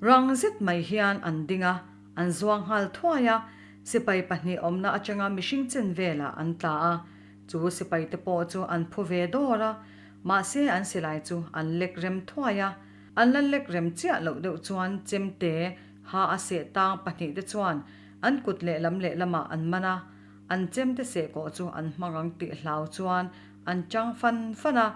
Rang zet mai hian an ding a, an zuang nghal thuai a, sipai pahnih awmna atanga mihring chen velah an tla a, chu sipai te pawh chu an phu ve dawr a, mahse an silai chu an lek rem thuai a, an la lek rem chiah loh deuh chuan chemte ha a seh tang pahnih te chuan an kut lehlam lehlamah an man a, an chemte seh kawh chu an hmang ang tih hlau chuan an chang fan fan a.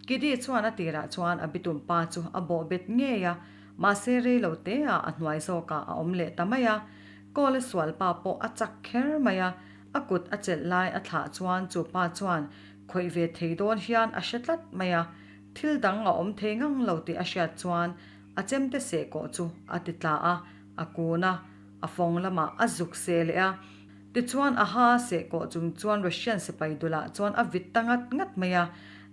Kidi chuan a tirah chuan a bitum pa chu a bawh bet ngei a, mahse rei lo te ah a hnuai zawkah a awm leh ta mai a. Kawl a sual pa pawh a chak kher mai a, a kut a chelh lai a thlah chuan chu pa chuan khawih ve thei dawn hian a hre tlat mai a, thil dang a awm thei ngang lo tih a hriat chuan a chemte seh kawh chu a ti tla a, a kun a, a fawng lamah a zuk seh leh a. Tichuan a ha seh kawh chung chuan Russian sipai dulah chuan a vit ta ngat ngat mai a,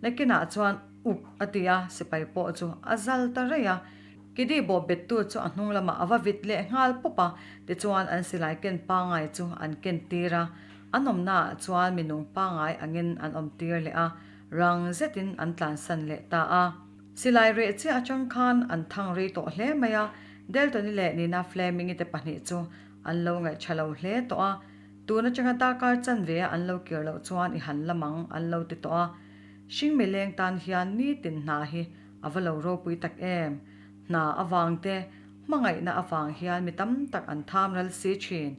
nakinah chuan uk a ti a, sipai pawh chu a zal ta raih a. Kidi bawh bettu chu a hnung lamah a va vit leh nghal pawp a, tichuan an silai ken pangai chu an ken tir a, an awmnaah chuan minung pangai angin an awm tir leh a, rang zetin an tlansan leh ta a. Silai reh chiah atang khan an thang rei tawh hle mai a, Deltoni leh Nina Fleming-i te pahnih chu An lo ngaihṭha lo hle tawh a, tun aṭanga darkar chanve a an lo kir loh chuan i han lam ang an lo ti tawh a. Hringmi leng tan hian nitin hna hi a va lo ropui tak em? Hna avang te, hmangaihna avang hian mi tam tak an tham ral si ṭhin.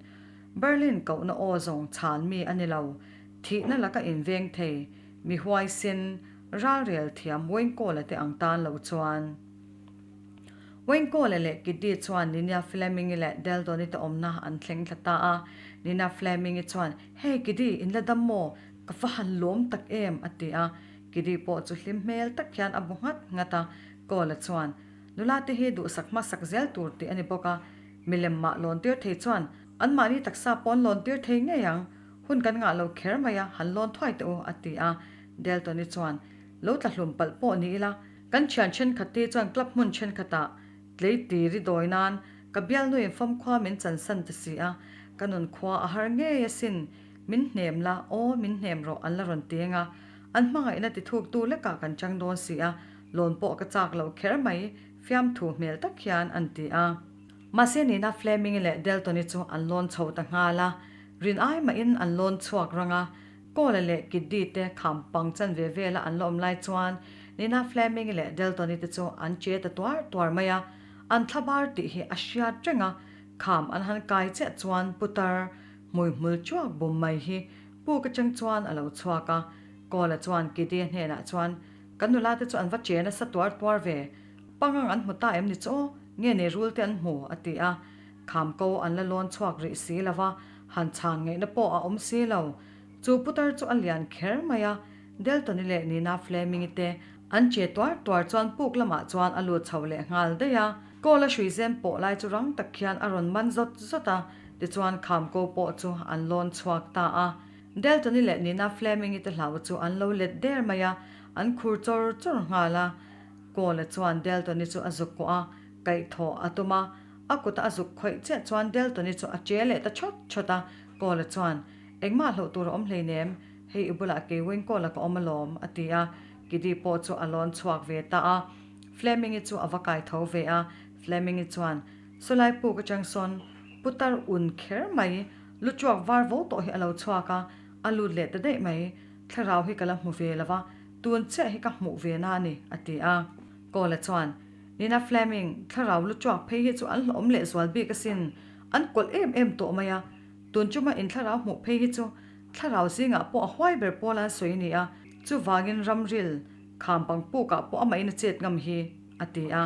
Berlin kohna aw zawng chhan mi a ni lo, thihna laka inveng thei, mi huaisen, ralrel thiam Wayne-Kawla te ang tan lo chuan. Wayne-Kawla leh Kiddi chuan Nina Fleming-i leh Deldon-i te awmna an thleng thla ta a. Nina Fleming-i chuan, Hey Kiddi, in la dam maw? Ka fa han lawm tak em? a ti a. Kiddi pawh chu hlim hmel tak hian a bu nghat nghat a. Kawla chuan, Nula te hi duhsak hmasak zel tur tih a ni bawk a. Milem mah lawn tir thei chuan anmahni taksa pawh an lawn tir thei ngei ang. Hun kan ngah lo kher mai a, han lawn thuai teh u, a ti a. Delton-i chuan, Lo tla hlum palh pawh ni ila, Kan thian thenkhat te chuan club hmun thenkhatah tlei tir i dawi nan ka bialnuin famkhua min chansan ta si a, ka nun khua a har ngei asin, min hnem la, aw min hnem rawh an la rawn teng a, an hmangaihna ti thuktu lekah kan chang dawn si a, lawn pawh ka chak lo kher mai, fiamthu hmel tak hian an ti a. Mahse Nina Fleming-i leh Delton-i chu an lawn chho ta nghal a, rin ai mahin an lawn chhuak rang a, Kawla leh Kiddi te kham pang chan ve vela an la awm lai chuan Nina Fleming-i leh Delton-i te chu an che ta tuar tuar mai a, an thlabar tih hi a hriat reng a, kham an han kai chiah chuan putar hmuihmul chuak bum mai hi puk atang chuan a lo chhuak a, Kawla chuan Kiddi-a hnenah chuan, Kan nula te chu an va che nasa tuar tuar ve, pangang an hmu ta em ni chu aw, nge nei rul te an hmu? a ti a. Kham ko an la lawn chhuak rih si lo va, han chhan ngaihna pawh a awm si lo. Chu putar chu a lian kher mai a, Deltoni leh Nina Fleming-i te an che tuar tuar chuan puk lamah chuan a lut chho leh nghal daih a. Kawl a hruizem pawh lai chu rang tak hian a rawn man zawt zawt a, tichuan kham ko pawh chu an lawn chhuak ta a. Deltoni leh Nina Fleming-i te hlau chu an lo let der mai a, an khur chawr chawr nghal a. Kawl-a chuan Deltoni chu a zuk kuah a, kaihthawh a tum a. A kuta a zuk khawih chiah chuan Deltoni chu a che leh ta chawt chawt a, Kawla chuan, Engmah hlauh tur a awm hleinem, hei i bulah kei Wayne-Kawla ka awm alawm, a ti a. Kiddy pawh chu a lawn chhuak ve ta a. Fleming-i chu a va kai tho ve a. Fleming-i chuan, Sawlai puk atang sawn putar un kher mai, lu chuak var vo tawh hi a lo chhuak a, a lut leh ta daih mai. Thlarau hi ka la hmu ve lo va, tun chiah hi ka hmuh ve na a ni, a ti a. Kawla chuan, Nina Fleming, thlarau lu chuak phei hi chu an hlawhawm leh zual bik asin, an kawlh em em tawh mai a. Tun chuma in thlarau hmuh phei hi chu thlarau zingah pawh a huai ber pawl an sawi a ni a, chuvangin ramril kham pang pukah pawh amahin a chet ngam hi, a ti a.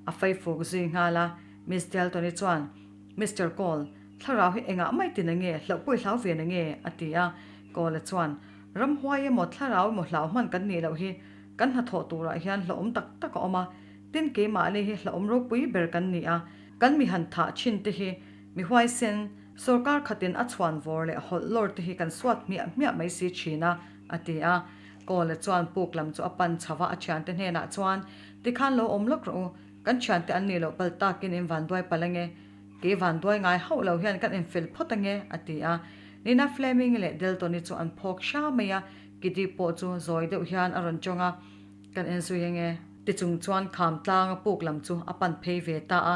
A faifuk zui nghal a. Miss Delton-i chuan, Mister Cole, thlarau hi engah mai ti na nge, hlauh pawh i hlau ve na nge? a ti a. Cole-a chuan, Ramhuai emaw thlarau emaw hlau hman kan nih loh hi, Kan hnathawh turah hian hlauhawm tak tak a awm a, tin keimahni hi hlauhawm ropui ber kan ni a, kan mi han thah thin te hi mi huaisen, sorkar khatin a chhuan vawr leh hawlh lawr te hi kan suat hmiah hmiah mai si thin a, a ti a. Kawla chuan puk lam chu a pan chho a, a thiante hnenah chuan, Tikhan lo awm lawk rawh u, kan thiante an nih loh pal takin in vanduai palh ange, kei vanduai ngai hauh lo hian kan infel phawt ange, a ti a. Nina Fleming-i leh Delton-i chu an phawk hra mai a, Kiddy pawh chu zawi deuh hian a rawn tawng a, Kan en zui ange. Ti chung chuan kham tlanga puk lam chu a pan phei ve ta a.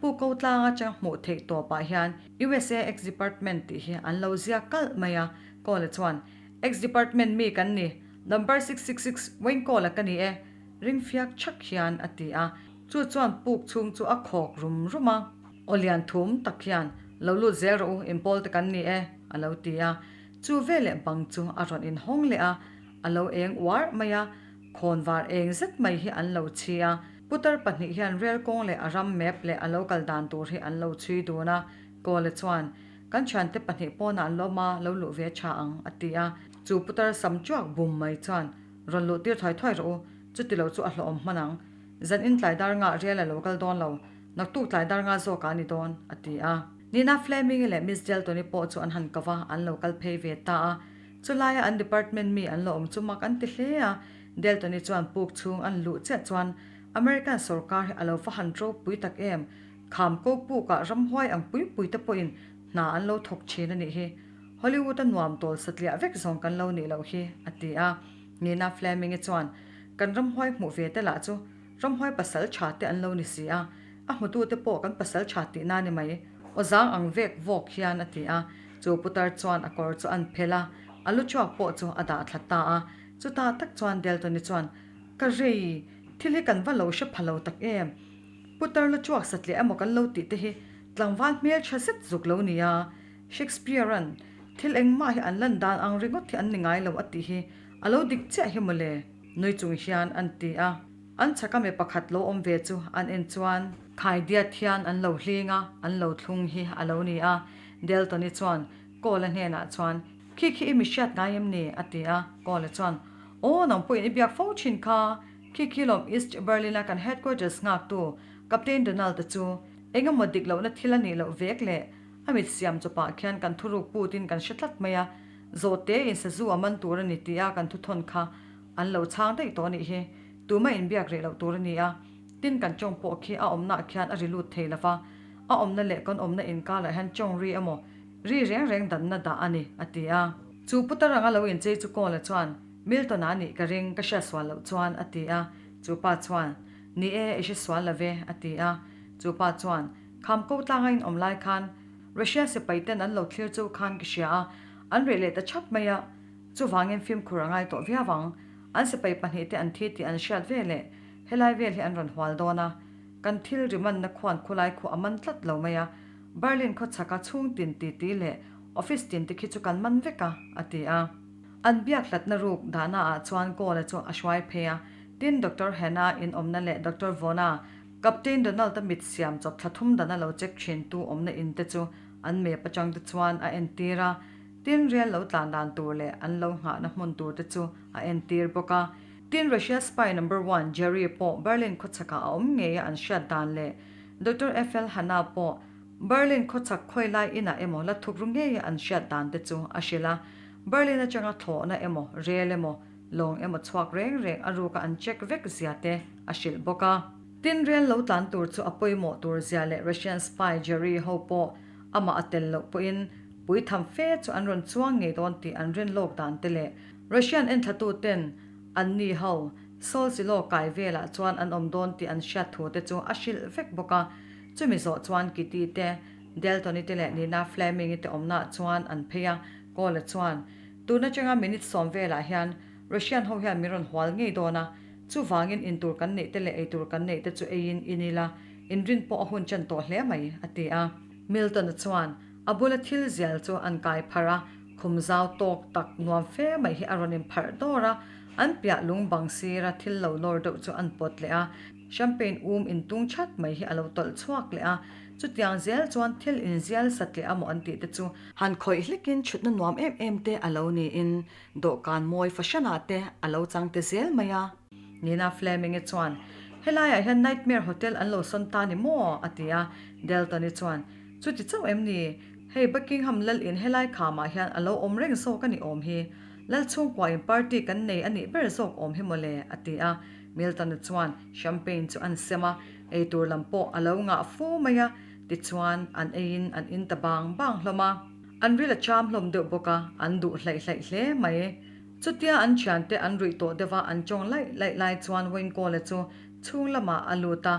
Pu Ko tlanga chang hmuh theih tawpah hian USA Ex Department tih hi an lo ziak kalh mai a, Kawla chuan, Ex Department mi kan ni, number 666 Wayne Kawla ka ni e, ring fiak chhak hian a ti a. Chu chuan puk chhung chu a khawk rum rum a. Aw lian thum tak hian, Lo lut zel rawh u, inpawl te kan ni e, a lo ti a. Chu veleh bang chu a rawn inhawng leh a, a lo eng uar mai a, khawnvar eng zet mai hi an lo chhi a. Putar pahnih hian rel kawng leh a ram map leh a lo kal dan tur hi an lo chhui dun a. Kawla chuan, Kan thiante pahnih pawnah an lawm a, lo luh ve tha ang, a ti a. Chu putar sam chuak bum mai chuan, Rawn luh tir thuai thuai rawh u, chuti lo chu a hlawhawm hman ang. Zan in tlai dar ngah rel a lo kal dawn lo, naktuk tlai dar ngah zawkah a ni dawn, a ti a. Nina Fleming-i leh Miss Delton-i pawh chu an han ko va, an lo kal phei ve ta a. Chulaia an department mi an la awm chu mak an ti hle a. Delton-i chuan puk chhung an luh chiah chuan American sorkar hi a lo va han ropui tak em, kham ko pukah ramhuai ang pui pui te pawhin hna an lo thawk thin a nih hi. Hollywood-a nuam tawl satliah vek zawng kan lo nih loh hi, a ti a. Nina Fleming-i chuan, Kan ramhuai hmuh ve te lah chu ramhuai pasal tha te an lo ni si a, a hmutute pawh kan pasal tha tihna ni mai, aw zang ang vek vawk hian a ti a. Chu putar chuan a kawr chu an phelh a, a lu chhuak pawh chu a dah thla ta a. Chutah tak chuan Deltoni chuan, Ka rei, thil hi kan va lo hre pha lo tak em? Putar lu chhuak satliah emaw kan lo tih te hi tlangval hmel tha zet zuk lo nia. Shakespeare-a'n, Thil engmah hi an lan dan ang ringawt hi an ni ngai lo a tih hi a lo dik chiah hi mawle, nui chung hian an ti a. An chhaka mi pakhat lo awm ve chu an en chuan khaidiat hian an lo hling a, an lo thlung hi a lo ni a. Deltoni chuan Kawla hnenah chuan, Khi khi i mi hriat ngai em ni? a ti a. Kawla chuan, Aw, nang pawhin i biak fo thin kha. Khi khi lawm East Berlin-a kan headquarters nghaktu Captain Donald-a chu eng emaw dik lohna thil a nih loh vek le. A mit siam chawpah khian kan thuruk putin kan hre tlat mai a, zawhte in sazu a man tur a ni tia kan thuthawn kha an lo chhang daih tawh a nih hi. Tuma inbiak rih loh tur a ni a, tin kan tawng pawh khi a awmnaah khian a ri lut thei lo va, a awmna leh kan awmna inkarah hian tawng ri emaw ri reng reng danna dah a ni, a ti a. Chu putar anga lo inchei chu Kawla chuan, Milton-a a nih ka ring, ka hriat sual loh chuan, a ti a. Chu pa chuan, Ni e, i hre sual lo ve, a ti a. Chu pa chuan, Kham ko tlanga in awm lai khan Russia sipai ten an lo thlir chu khan ka hria a, an reh leh ta chhap mai a, chuvangin fimkhur a ngai tawh viau ang. An sipai pahnihte an thi tih an hriat ve leh helai vel hi an rawn hual dawn a, kan thil ri manna khuan khulai khu a man tlat lo mai a, Berlin khawchhaka chhung tin titi leh office tin te khi chu kan man vek a, a ti a. An biak hlatna ruk dahna ah chuan Kawla chu a hruai phei a, tin Doctor Hannah in awmna leh Doctor Vona Captain Donald-a mit siam chawp thla thum dana lo check thintu awmna in te chu an map atang te chuan a entir a, tin rial lo tlan dan tur leh an lo nghahna hmun tur te chu a entir bawk a. Tin Russia spy number one Jerry pawh Berlin khawchhakah a awm ngei a an hriat dan leh Doctor FL Hanna pawh Berlin khawchhak khawi lai inah emaw la thuk ru ngei a an hriat dan te chu a hrilh a. Berlin atanga thlawhna emaw rel emaw lawng emaw chhuak reng reng a ruka an check vek zia te a hrilh bawk a. Tin rel lo tlan tur chu a pawimawh tur zia leh Russian spy Jerry ho pawh amah a tel loh pawhin pui tham fe chu an rawn chuang ngei dawn tih an rin lawk dan te leh Russian enthlatu ten an ni ho Sol Silo kai velah chuan an awm dawn tih an hriat thu te chu a hrilh vek bawk a. Chumi zawh chuan Kitty te, Delton-i te leh Nina Fleming-i te awmnaah chuan an phei a, Cole-a chuan, Tun atanga minute sawm velah hian Russian ho hian min rawn hual ngei dawn a, chuvangin in tur kan neih te leh ei tur kan neih te chu eiin in ila, inrin pawh a hun chan tawh hle mai, a ti a. Milton-a chuan a bula thil zial chu an kai pharh a, khum zau tawk tak nuam fe mai hi a rawn inpharh dawr a, an piah lung bang sira thil lo lawr deuh chu an pawt leh a, champagne um intung chat mai hi a lo tawlh chhuak leh a, chutiang zel chuan thil inzial satliah a maw an tih te chu Han khawih hlekin chhutna nuam em em te a lo niin dawhkan mawi fahranah te a lo chang te zel mai a. Nina Fleming-i chuan, Helaiah hian Nightmare Hotel an lo sawn ta ni maw? a ti a. Delton-i chuan, Chuti chauh em ni? Hei Buckingham lal in helai khamah hian a lo awm reng zawk a ni awm hi. Lal chhungkuain party kan nei a nih ber zawk awm hi mawle, a ti a. Milton-a chuan champagne chu an sem a, eitur lam pawh a lo ngah fu mai a. Tichuan, an eiin an in ta bang bang hlawm a. An ril a cham hlawm deuh bawk a, an duh hlaih hlaih hle mai. Chutia an thiante an ruih tawh deuh a, an tawng laih laih lai chuan Wayne Cole-a chu chhung lamah a lut a.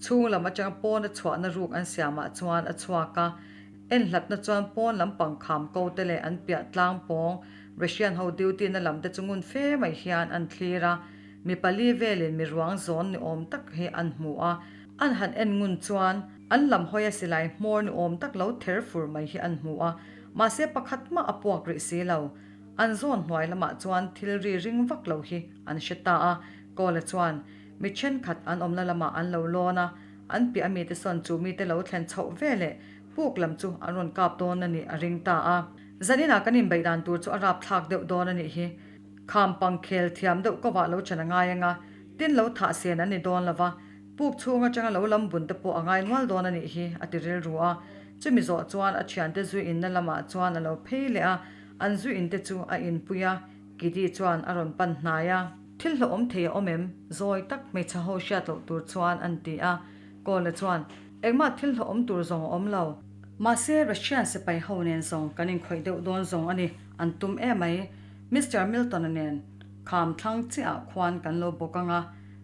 Chhung lam atanga pawna chhuahna ruk an siamah chuan a chhuak a. En hlatna chuan pawn lampang kham ko te leh an piah tlang pawng Russian ho duty na lam te chu ngun fe mai hian an thlir a. Mi pali velin mi ruang zawn ni awm tak hi an hmu a. An han en ngun chuan an lam hawia silai hmawr ni awm tak lo ther fur mai hi an hmu a. Mahse pakhat mah a puak rih si lo. An zawn hnuai lamah chuan thil ri ring vak lo hi an hre ta a. Kawla chuan mi thenkhat an awmna lamah an lo lawn a, an piah mite sawn chu mite lo thlen chhoh ve leh puk lam chu an rawn kap dawn a nih a ring ta a. Zaninah kan inbeih dan tur chu a rapthlak deuh dawn a nih hi. Kham pang khel thiam deuh kovah lo chen a ngai anga, tin lo thah sen an ni dawn lo va, puk chhung atanga lo lam bun te pawh a ngai nual dawn a nih hi a ti rilru a. Chumi zawh chuan a thiante zu inna lamah chuan a lo phei leh a, an zu in te chu a inpui a, Kidi chuan a rawn pan hnai a. Thil hlauhawm thei a awm em? Zawi tak hmeichhe ho hriat loh tur chuan an ti a. Kawla chuan, Engmah thil hlauhawm tur zawng a awm lo. Mahse, Russian sipai ho nen zawng kan inkhawih deuh dawn zawng a ni, an tum em mai. Mister Milton-a nen kham thlang chiahah khuan kan lo bawk ang a.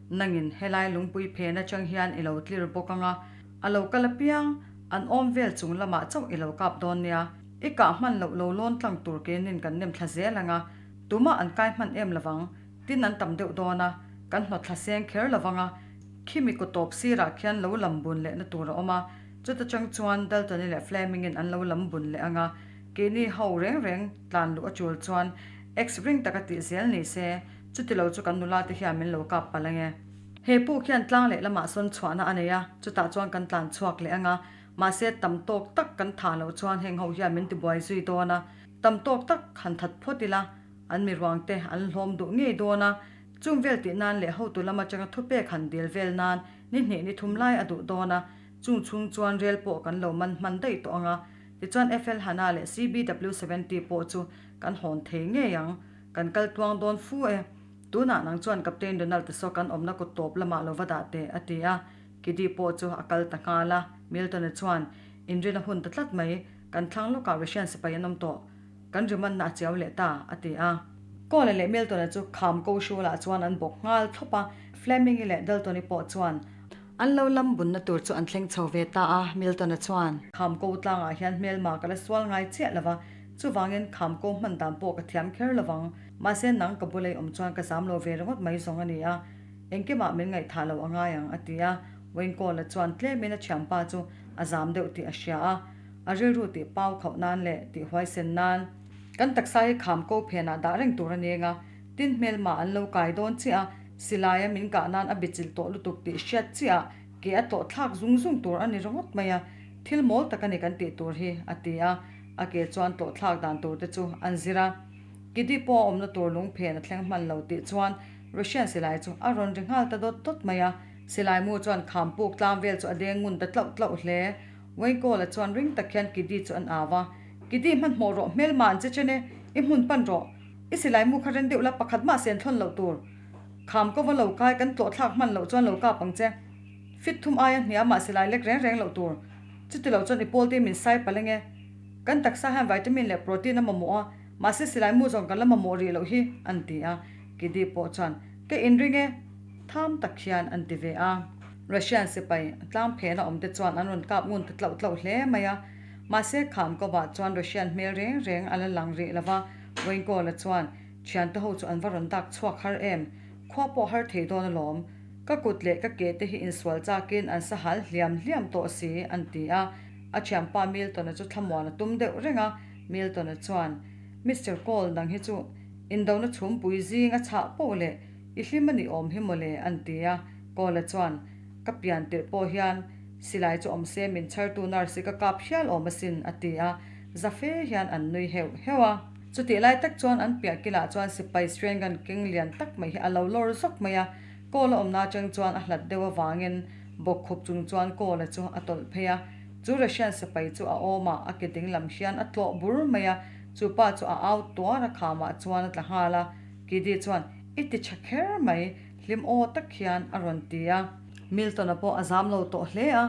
Nangin helai lungpui phen atang hian i lo tlir bawk ang a. A lo kal apiang, an awm vel chung lamah chauh i lo kap dawn nia. I kah hman loh lo lawn tlang tur kenin kan nem thla zel ang a, tumah an kai hman em lovang, tin an tam deuh dawn a, kan hnawt thla seng kher lovang a, khimi kut tawp sirah khian lo lam bun lehna tur a awm a, chuta chang chuan Dalton-i leh Fleming-in an lo lam bun leh ang a, keini ho reng reng tlan luh a tul chuan X ring taka tih zel ni se, chuti lo chu kan nula te hian min lo kap palh ang e. He puk hian tlang leh lamah sawn chhuahna a nei a, chutah chuan kan tlan chhuak leh ang a, Mahse, tam tawk tak kan thah loh chuan heng ho hian min tibuai zui dawn a, tam tawk tak han that phawt ila, an mi ruang te an hlawm duh ngei dawn a, chung vel tih nan leh hotu lam atanga thupek han dil vel nan ni hnih ni thum lai a duh dawn a, chung chhung chuan rel pawh kan lo man hman daih tawh ang a, tichuan FL Hana leh CBW 70 pawh chu kan hawn thei ngei ang, kan kal tluang dawn fu e. Tunah nang chuan Captain Donald te saw kan awmna kut tawp lamah lo va dah teh, a ti a. Kidi pawh chu a kal ta nghal a, Milton-a chuan, Inrin a hun ta tlat mai, kan thlang lawkah Russian sipai an awm tawh, kan rimanna a chiau leh ta, a ti a. Cole-a leh Milton-a chu kham ko hrulah chuan an bawk nghal thlawp a, Fleming-i leh Dalton-i pawh chuan an lo lam bunna tur chu an thleng chho ve ta a, Milton-a chuan. Kham ko tlangah hian hmelma ka la sual ngai chiah lo va, chuvangin kham ko hman dan pawh ka thiam kher lo vang, mahse nang ka bula i awm chuan ka zam lo ve ringawt mai zawng a ni a. Engkimah min ngaihthah lo a ngai ang, a ti a. Wayne-Cole-a chuan tlemin a thianpa chu a zam deuh tih a hria a, a rilru tih pau khauh nan leh tih huaisen nan. Kan taksa hi kham ko phenah dah reng tur a neng a, tin hmelma an lo kai dawn chiah a, silaia min kah nan a bichilh tawh lutuk tih hriat chiah ke a tlawh thlak zung zung tur a ni ringawt mai a, thil mawl tak a ni kan tih tur hi, a ti a. A ke chuan tlawh thlak dan tur te chu an zir a. Kidi pawh a awmna tur lungphen a thleng hman lo tih chuan Russian silai chu a rawn ri nghal ta dawt dawt mai a. Silai mu chuan kham puk tlang vel chu a deng ngun ta tlauh tlauh hle. Wayne-Cole-a chuan ring tak hian Kidi chu an au a. Kidi, hmanhmawh rawh, hmelma an che chen e, i hmun pan rawh. I silai mu kha ren deuh la, pakhat mah sen thlawn loh tur. Kham ko va lo kai, kan tlawh thlak hman loh chuan lo kap ang che. Fit thum aia hniamah silai lek reng reng loh tur. Chuti lo chuan i pawlte min sai palh ange. Kan taksa hian vitamin leh protein a mamawh a, mahse silai mu zawng kan la mamawh rih loh hi, an ti a. Kidi pawh chuan, Ka inring e! Tham tak hian an ti ve a. Russian sipai tlang phena awmte chuan an rawn kap ngun ta tlauh tlauh hle mai a. Mahse Khamkova chuan Russian hmel reng reng a la lang rih lo va, Wayne-Cole-a chuan, Thiante ho chu an va rawn dak chhuak har em? Khua pawh har thei dawn alawm. Ka kut leh ka ke te hi insual chakin an sahal hliam hliam tawh si, an ti a. A thianpa Milton-a chu thlamuan a tum deuh reng a. Milton-a chuan, Mister Cole, nang hi chu Indona chhumpui zing a chhah poh leh i hlim a ni awm hi mawle an ti a, Kawla chuan, Ka pian tirh pawh hian silai chu awm se min chhartu nurse hi ka kap hial awm asin a ti a, za fe hian an nui heuh heuh a. Chutih lai tak chuan an piah kilah chuan sipai strain gun keng lian tak mai hi a lo lawr zawk mai a, Kawla awmna atang chuan a hlat deuh avangin bawkkhup chung chuan Kawla chu a tawlh phei a, chu Russian sipai chu a awmah a ke dinglam hian a tlawh bur mai a, Chu pa chu a au tuar a khamah chuan a tla nghal a, Kidi chuan, I ti tha kher mai, hlim aw tak hian a rawn ti a. Milton-a pawh a zam lo tawh hle a,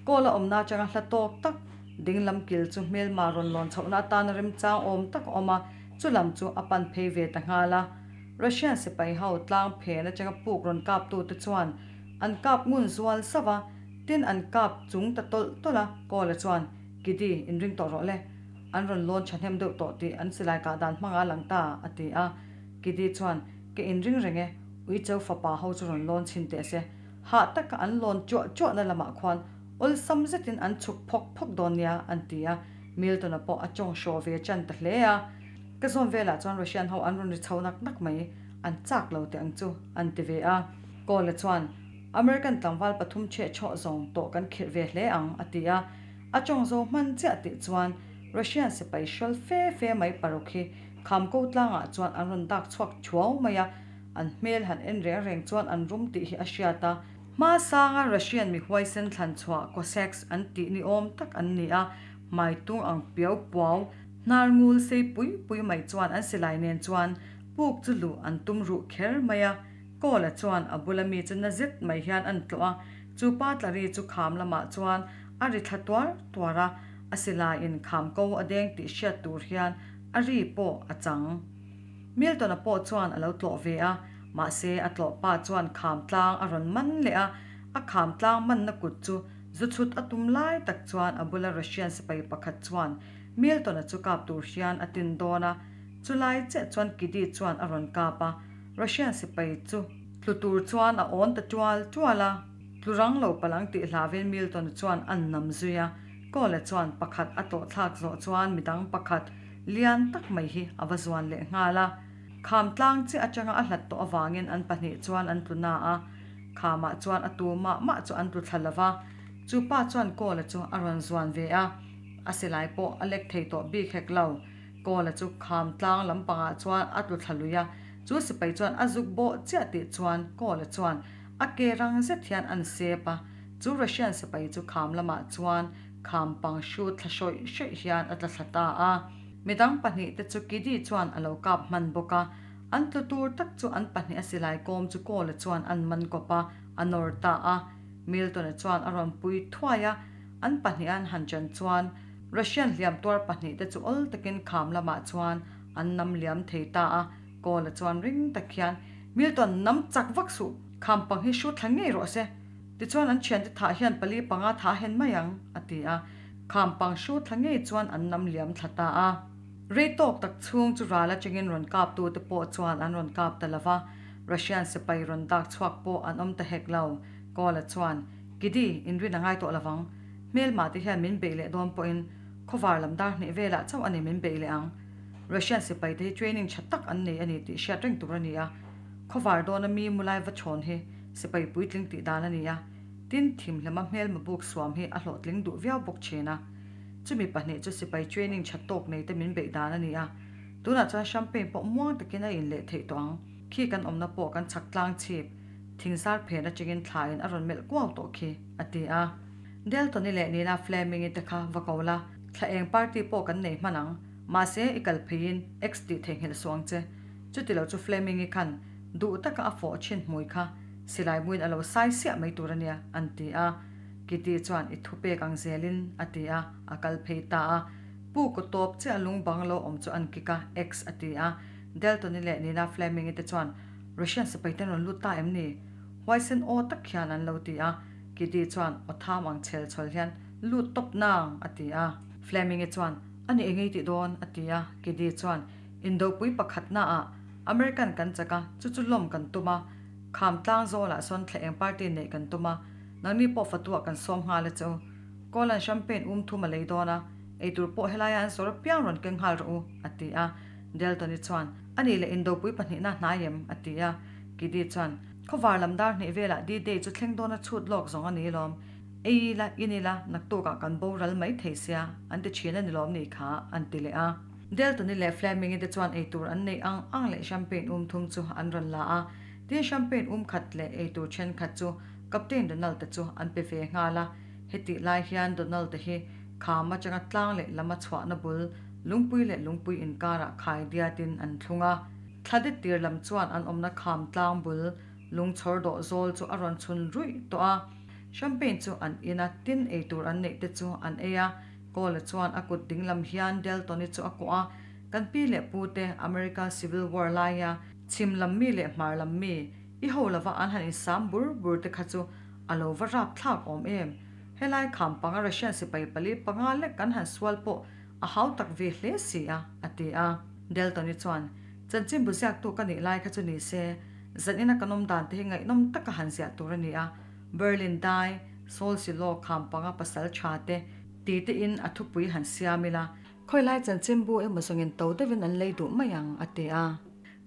Kawl a awmna atanga hla tawk tak dinglam kil chu hmelma rawn lawn chhohna atana remchang awm tak a awm a, chu lam chu a pan phei ve ta nghal a. Russian sipai ho tlang phen atanga puk rawn kaptute chuan an kap ngun zual sauh a. Tin, an kap chung ta tawlh tawlh a, Kawla chuan, Kidi, inring tawh rawh le. An rawn lawn thahnem deuh tawh tih an silai kah dan hmanga a lang ta, a ti a. Kidi chuan, Ka inring reng e, Uicho fapa ho chu rawn lawn chhin teh se. Hah taka an lawn chuah chuahna lamah khuan awlsam zetin an chhuk phawk phawk dawn nia, an ti a. Milton-a pawh a tawng hraw ve chan ta hle a. Ka zawn velah chuan Russian ho an rawn ri chho nak nak mai, an chak lo teh ang chu, an ti ve a. Kawla chuan, American tlangval pathum chheh chhawh zawng tawh kan khirh ve hle ang, a ti a. A tawng zo hman chiah tih chuan Russian sipai hrual fe fe mai paruk hi kham ko tlangah chuan an rawn dak chhuak thuau mai a, an hmel han en reng reng chuan an rum tih hi a hriat a. Hma sanga Russian mi huaisen thlan chhuah Cossacks an tih ni awm tak an ni a, hmai tung ang piau puau, hnar ngul sei pui pui mai chuan an silai nen chuan puk chu luh an tum ruh kher mai a. Kawla chuan a bula mi chu na zet mai hian an tlawh a, chu pa tlari chu kham lamah chuan a ri thla tuar tuar a, a silaiin kham ko a deng tih hriat tur hian a ri pawh a chang. Milton-a pawh chuan a lo tlawh ve a, mahse a tlawh pa chuan kham tlang a rawn man leh a, a kham tlang manna kut chu zu chhut a tum lai tak chuan a bula Russian sipai pakhat chuan Milton-a chu kap tur hian a tin dawn a, chulai chiah chuan Kiddy chuan a rawn kap a, Russian sipai chu tlu tur chuan a awn ta tual tual a, tlu rang lo palang tih hlavin Milton chuan an nam zui a, Cole chuan pakhat a tawh thlak zawh chuan midang pakhat lian tak mai hi a va zuan leh nghal a. Kham tlang chiah atanga a hlat tawh avangin an pahnih chuan an tlu na a, khamah chuan a tu mah mah chu an tlu thla lo va, chu pa chuan Cole chu a rawn zuan ve a, a silai pawh a lek thei tawh bik hek lo. Kawla chu kham tlang lampangah chuan a tlu thla lui a, chu sipai chuan a zuk bawh chiah tih chuan Kawla chuan a ke rang zet hian an sep a, chu Russian sipai chu kham lamah chuan kham pang hrut thla hrawih hrawih hian a tla thla ta a. Midang pahnih te chu Kidi chuan a lo kap hman bawk a, an tlu tur tak chu an pahnih a silai kawm chu Kawla chuan an man kawp a, a nawr ta a. Milton-a chuan a rawn pui thuai a, an pahnih an han chan chuan Russian hliam tuar pahnih te chu awl takin kham lamah chuan an nam liam thei ta a, Kawla chuan ring tak hian, Milton, nam chak vak suh, kham pang hi hrut thla ngei rawh se. Tichuan an thiante thah hian pali panga thah hen mai ang, a ti a. Kham pang hrut thla ngei chuan an nam liam thla ta a. Rei tawk tak chhung chu ral atangin rawn kap tute pawh chuan an rawn kap ta lo va, Russian sipai rawn dak chhuak pawh an awm ta hek lo. Kawla chuan, Kidi, inrin a ngai tawh lovang. Hmelmah te hian min beih leh dawn pawhin khawvar lam dar hnih velah chauh a ni min beih leh ang. Russian sipai te hi training tha tak an nei a ni tih hriat reng tur a ni a. Khawvar dawna mi mulai va chhawn hi sipai puitling tih dan a ni a, tin thimhlema hmelma buk suam hi a hlawhtling duh viau bawk thin a. Chumi pahnih chu sipai training tha tawk nei te min beih dan a ni a. Tunah chuan champagne pawh muang takin a in leh theih tawh ang. Khi kan awmna pawh kan chhak tlang chhip thingzar phen atangin thlain a rawn melh kuau tawh khi, a ti a. Deltoni leh Nina Fleming-i te kha va ko la, thla eng party pawh kan nei hman ang. Mahse, i kal pheiin X tih theihnghilh suh ang che. Chuti lo chu Fleming-i khan duh taka a fawh thin hmui kha silai muin a lo sai siah mai tur a nia, an ti a. Kitty chuan i thu pek ang zelin a ti a, a kal phei ta a. Pu kaw tawp chiah lung bang lo awm chu an kik a, X a ti a. Deltoni leh Nina Fleming-i te chuan Russian sipai ten rawn lut ta em ni? Huaisen aw tak hian an lo ti a. Kitty chuan aw tham ang chhel chhawl hian, Lut tawp nang! a ti a. Fleming-i chuan, A ni engei tih dawn? a ti a. Kitty chuan, Indopui pakhatnaah American kan chak a, chu chu lawm kan tum a. Kham tlang zawlah sawn thla eng party neih kan tum a, nangni pawh fatuah kan sawm nghal a che u. Cole-a'n champagne um thum a lei dawn a, eitur pawh helaia an sawr apiang rawn keng nghal rawh u, a ti a. Delton-i chuan, A nih leh indopui pahnihna hnai em? a ti a. Kitty chuan, Khawvar lam dar hnih velah D-Day chu thleng dawna chhut lawk zawng a ni lawm. Ei ila, in ila, naktukah kan boral mai thei sia, an ti thin a ni lawm ni kha, an ti leh a. Delton-i leh Fleming-i te chuan eitur an neih ang ang leh champagne um thum chu an rawn la a. Tin, champagne um khat leh eitur thenkhat chu Captain Donald-a chu an pe ve nghal a. Hetih lai hian Donald-a hi kham atanga tlang leh lama chhuahna bul lungpui leh lungpui inkarah khai diatin an thlung a. Thla det tir lam chuan an awmna kham tlang bul lungchhawr dawh zawl chu a rawn chhun ruih tawh a. Champagne chu an in a, tin ei tur an neih te chu an ei a. Cole-a chuan a kut ding lam hian Delton-i chu a kuah a, Kan pi leh pu te America Civil War laia chhim lam mi leh hmar lam mi i ho lova an han insam bur bur te kha chu. A lo va rap thlak awm em? Helai kham panga Russian sipai pali panga lek kan han sual pawh a hau tak ve hle si a, a ti a. Delton-i chuan, Chanchinbu ziaktu ka nih lai kha chu ni se, zanina kan awm dan te hi ngaihnawm taka han ziah tur a ni a, Berlin dai, Saul Silo kham panga pasal tha te ti tein a thupui han siam ila, Khawilai chanchinbu emaw zawngin to deuhin an lei duh mai ang, a ti a.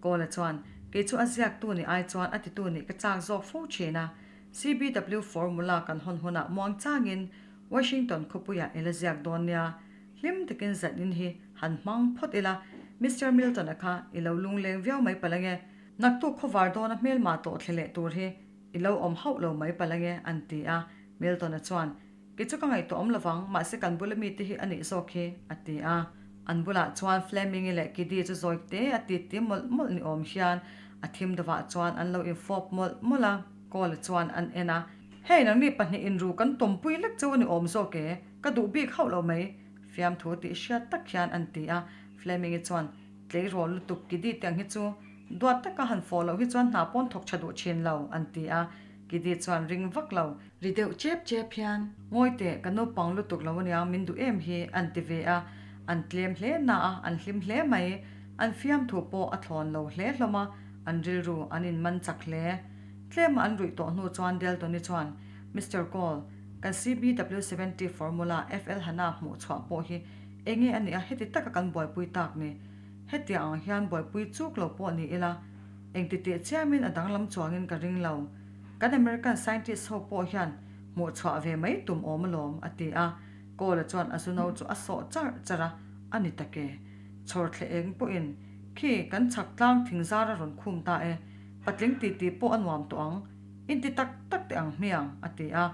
Kawla chuan, Kei chu a ziaktu nih ai chuan a titu nih ka chak zawk fo thin a. CBW formula kan hawn hunah muang changin Washington khawpuiah i la ziak dawn nia. Hlim takin zanin hi han hmang phawt ila, Mister Milton-a kha i lo lungleng viau mai palh ange. Naktuk khawvar dawna hmelma tawh thle leh tur hi i lo awm hauh lo mai palh ange, an ti a. Milton-a chuan, Kei chu ka ngaihtuah awm lovang, mahse kan bula mite hi a nih zawk hi, a ti a. An bulah chuan Fleming-i leh Kiddy chu zawi te a ti ti mawlh mawlh ni awm hian a thim dawvah chuan an lo infawp mawlh mawlh a. Cole chuan an en a, Hei nangni pahnih inru kan tawmpui lek cheu a ni awm zawk e, ka duh bik hauh lo mai, fiamthu tih hriat tak hian an ti a. Fleming-i chuan, Tleirawl lutuk Kiddy tiang hi chu duat taka han fawh loh hi chuan hna pawn thawk tha duh thin lo, an ti a. Kiddy chuan ring vak lo. Ri deuh chep chep hian, Ngawi teh, ka naupang lutuk lo aniang min duh em hi, an ti ve a. An tlem hle na a, an hlim hle mai. An fiamthu pawh a thlawn lo hle hlawm a, an rilru an inman chak hle. Tlema an ruih tawh hnu chuan Deltoni chuan, Mister Cole, kan CBW 70 Formula FL Hana hmuh chhuah pawh hi enge a nih a heti taka kan buaipui tak ni? Hetiang ang hian buaipui chuk lo pawh ni ila, engti teh chiamin a danglam chuangin ka ring lo. Kan American scientist ho pawh hian hmuh chhuah ve mai tum awm alawm, a ti a. Kawla chuan a zuno chu a sawh char char a, a ni tak e. Chhawr thle eng pawhin, Khi, kan chhak tlang thing zar a rawn khum ta e. Patling titi pawh a nuam tawh ang. Inti tak tak teh ang hmiang, a ti a.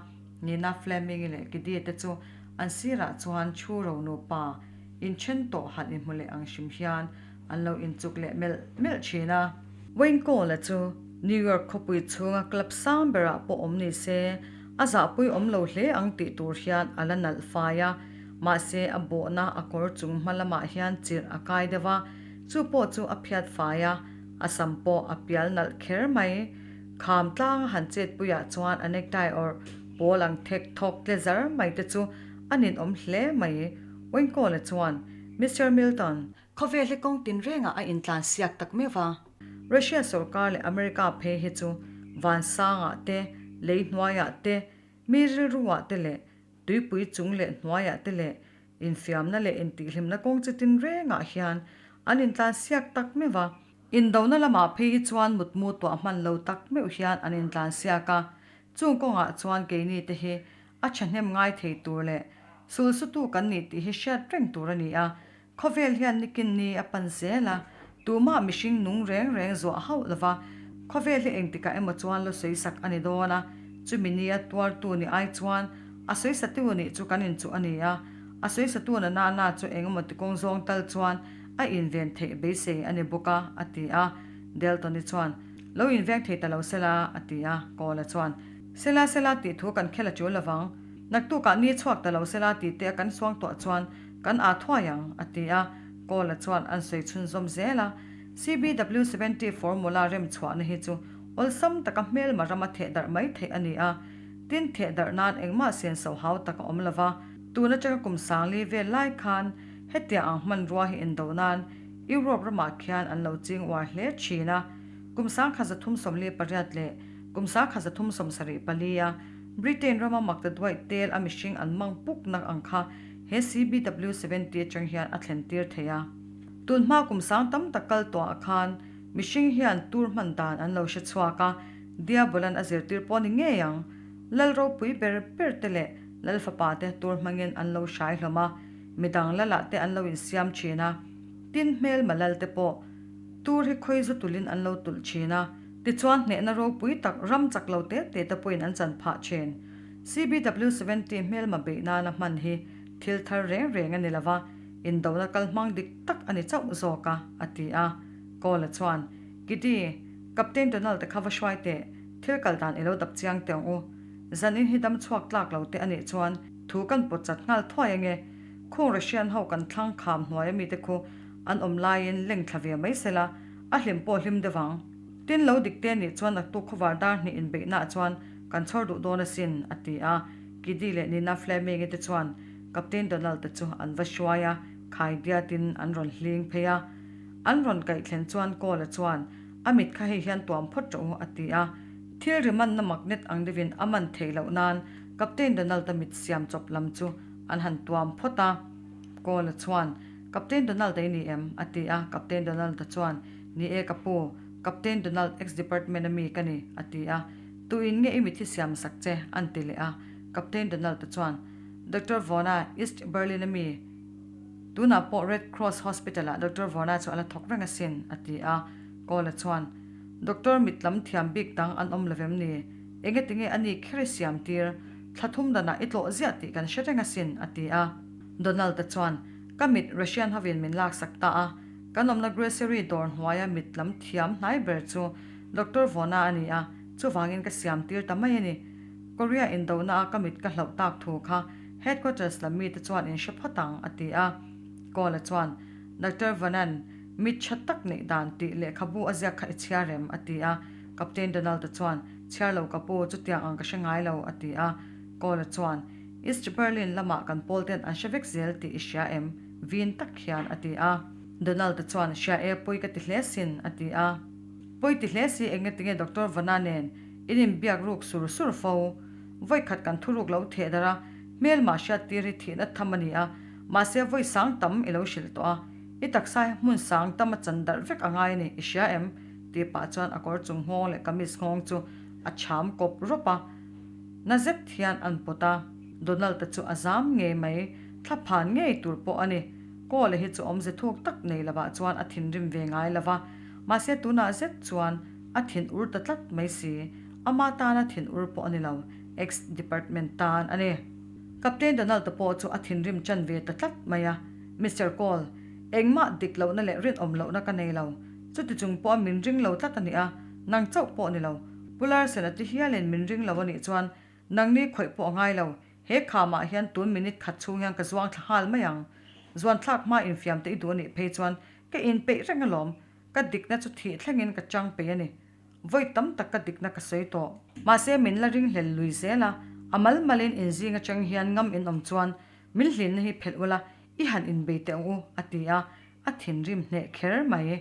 Nina Fleming-i leh Kiddy te chu an sirah chuan Chhu ro nupa inthen tawh han inhmu leh ang hrim hian an lo inchuk leh melh melh thin a. Wayne Cole-a chu New York khawpui chhunga club sang berah pawh awm ni se, a zahpui awm lo hle ang tih tur hian a la nalh fai a. Mahse, a bawhna a kawr chung hma lamah hian chirh a kai deuh a, chu pawh chu a phiat fai a, a sam pawh a pial nalh kher mai. Kham tlanga han chetpuiah chuan a necktie awrh pawl ang thek thawk tle zar mai te chu a ninawm hle mai. Wayne Cole-a chuan, Mister Milton, Khawvel hi kawng tinrengah a intlan siak tak meuh va. Russia sorkar leh America phei hi chu vansangah te, lei hnuaiah te, mi rilruah te leh tuipui chung leh hnuaiah te leh infiamna leh intihhlimna kawng chi tinrengah hian an intlan siak tak meuh va. Indona lamah phei hi chuan mutmu tuah hman lo tak meuh hian an intlan siak a. Chung kawngah chuan keini te hi a thahnem ngai thei tur leh sulsutu kan nih tih hi hriat reng tur a ni a. Khawvel hian nikin ni a pan zel a, tumah mihring nung reng reng zuah hauh lova, khawvel hi engtikah emaw chuan lo sawisak a ni dawn a, chumi nia tuartu ni ai chuan a sawisatu nih chu kan inchuh a ni a, a sawisatu na nana chu engemaw tikawng zawng tal chuan a inven theih beisei a ni bawk a, a ti a. Deltoni chuan, Lo inveng thei ta lo sela, a ti a. Kawla chuan, Sela sela tih thu kan khel a tul lovang. Naktukah ni chhuak ta lo sela tih te a kan suangtuah chuan Kan aa thuai ang, a ti a. Kawla chuan an sawi chhunzawm zel a. CBW 70 formula rem chhuahna hi chu awlsam taka hmelma rama theh darh mai theih a ni a. Tin, theh darh nan engmah senso hau tak a awm lo va. Tun atanga kum sangli vel lai khan hetiang ang hmanrua hi indo nan Europe ramah khian an lo ching uar hle thin a. Kum 1348 leh kum 1374 a Britain rama maktaduaih tel a mihring an mang puk nak ang kha he CBW 70 atang hian a thlen tir thei a. Tun hma kum sang tam tak kal tawhah khan mihring hian tur hman dan an lo hre chhuak a, Diabolan a zirtir pawh ni ngei ang. Lal ropui ber ber te leh Lal fapa te tur hmangin an lo hrai hlawm a, midang lalah te an lo insiam thin a. Tin hmelma lal te pawh tur hi khawi zu tulhin an lo tulh thin a. Tichuan hnehna ropui tak ram chak lo te te te pawhin an chan phah thin. CBW 70 hmelma beih nana hman hi thil thar reng reng a ni lova, indona kal hmang dik tak a ni chauh zawk a, a ti a. Cole-a chuan, Kitty, Captain Donald-a kha va hruai teh, thil kal dan i lo dap chiang teh ang u. Zanin hi dam chhuak tlak lo te a nih chuan thu kan pawt chat nghal thuai ange. Khung Russian ho kan thlang kham hnuai ami te khu an awm laiin leng thla ve mai sela, a hlim pawh hlim deuh ang. Tin lo dik te nih chuan naktuk khawvar dar hnih inbeihnaah chuan. Kan chhawr duh dawn asin, a ti a. Kiddy leh Nina Fleming-i te chuan Captain Donald-a chu an va hruai a, khai diatin an rawn hling phei a. An rawn kaih thlen chuan Cole-a chuan, A mit kha hei hian tuam phawt rawh u, a ti a. Thil ri manna magnet ang deuhin a man theih loh nan Captain Donald-a mit siam chawp lam chu an han tuam phawt a. Cole-a chuan, Captain Donald-a i ni em? a ti a. Captain Donald-a chuan, Ni e ka pu, Captain Donald ex department-a mi ka ni, a ti a. Tuin nge i mit hi siam sak che? an ti leh a. Captain Donald-a chuan, Doctor Vona, East Berlin-a mi, tunah pawh Red Cross Hospital-ah Doctor Vona chu a la thawk reng asin, a ti a. Cole-a chuan, Doctor mit lam thiam bik dang an awm lo vem ni? Engetinge a ni kher i siam tir? Thla thum danah i tlawh ziah tih kan hre reng asin, a ti a. Donald-a chuan, Ka mit Russian hovin min laksak ta a, kan awmna grocery dawr hnuaia mit lam thiam hnai ber chu Doctor Vona a ni a, chuvangin ka siam tir ta mai a ni. Korea indona a ka mit ka hlauh tak thu kha Headquarters lam mite chuan in hre phawt ang, a ti a. Cole-a chuan, Doctor Vona'n mit tha tak neih dan tih lehkhabu a ziak kha i chhiar em? a ti a. Captain Donald-a chuan, Chhiar lo ka pu, chutiang ang ka hre ngai lo, a ti a. Cole-a chuan, East Berlin lamah kan pawl ten an hre vek zel tih i hria em? Vin tak hian a ti a. Donald-a chuan, Hria e, pawi ka ti hle sin, a ti a. Pawi ti hle si eng nge tinge Doctor Vana nen in inbiak ruk sur sur fo? Vawikhat kan thuruk lo theh darh a, hmelmah hriat tir hi thihna tham a ni a, mahse vawi sang tam i lo hrilh tawh a, i taksa hi hmun sang tam a chan darh vek a ngai a ni, i hria em? tih pah chuan a kawr chung nghawng leh kamis nghawng chu a chham kawp rawp a, na zet hian an pawt a. Donald-a chu a zam ngei mai, thla phan ngei tur pawh a ni. Cole-a hi chu awmze thuk tak nei lovah chuan a thinrim ve ngai lo va, mahse tunah zet chuan a thin ur ta tlat mai si. Ama tana thin ur pawh a ni lo, ex department tan a ni. Captain Donald-a pawh chu a thinrim chan ve ta tlat mai a, Mister Cole, engmah dik lohna leh rinawm lohna ka nei lo. Chuti chung pawha min ring lo tlat a ni a, nang chauh pawh ni lo. Pu Larsen-a ti hialin min ring lo a nih chuan Nangni khawih pawh a ngai lo, he khamah hian tun minute khat chhung hian ka zuang thla nghal mai ang. Zuan thlak hma infiam te i duh a nih phei chuan ka inpeih reng alawm, ka dikna chu thih thlengin ka chang peih a ni. Vawi tam tak ka dikna ka sawi tawh. Mahse min la ringhlel lui zel a, a mal malin inzing atang hian ngam in awm chuan min hlinna hi phelh ula i han inbei teh ang u, a ti a, a thinrim hneh kher mai.